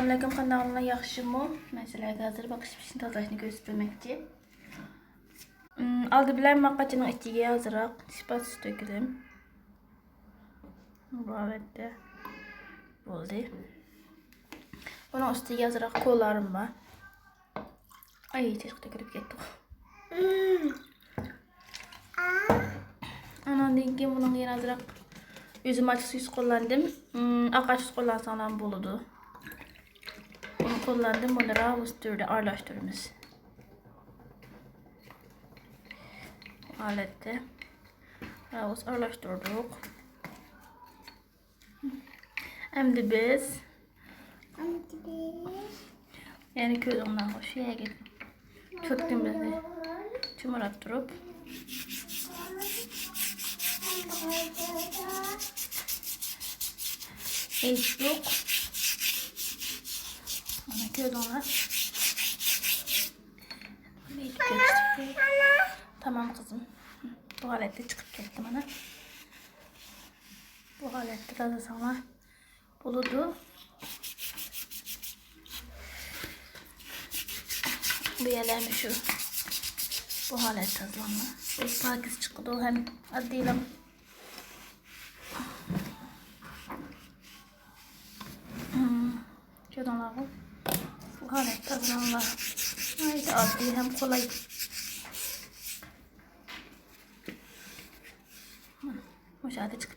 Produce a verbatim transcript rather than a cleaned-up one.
ئەسسالامۇئەلەيكۇم، قانداق ئەھۋالىڭلار، ياخشىمۇ؟ مەن سىلەرگە ھازىر باقىش پىشىشنى تازىلاشنى كۆرسىتىپ بەرمەكچى. ئىم، ئالدى بىلەن ماقاچىنىڭ ئىچىگە ئازراق شىپا سۈت تۆكىمەن. بۇ ھالەتتە بولدى. ئۇنىڭ ئۈستىگە ئازراق كولارىم بار. ئاي، چاچقا تۆكۈلۈپ كەتتى. ئۇنىڭدىن كېيىن بۇنىڭغا يەنە ئازراق ئۈزۈم ئاچچىق سۈيى قوللاندىم. ئاق ئاچچىق قوللانساڭلار بولىدۇ. بۇنى قوللاندىم، بۇنى راۋۇس تۈرىدە ئارىلاشتۇرىمىز. ھالەتتە راۋۇس ئارىلاشتۇردۇق. ئەمدى بىز يەنە كۆزۈڭلارغا شۇ يەرگە تۈرتكىمىزنى چىمىراپ تۇرۇپ ئېيتتۇق. مانا كۆزۈڭلار. تامام قىزىم. بۇ ھالەتتە چىقىپ كەتتى مانا. بۇ ھالەتتە تازىلىساڭلار بولىدۇ. بۇ يەرلەرنى شۇ، بۇ ھالەتتە تازىلاڭلار. بەك پاكىز چىقىدۇ ھەم ئاددىيلا. كۆردۈڭلارغۇ؟ بۇ ھالەتتە تازىلاڭلار. ناھايىتى ئاددىي ھەم قولاي. مۇشۇ يەردە چىقىپ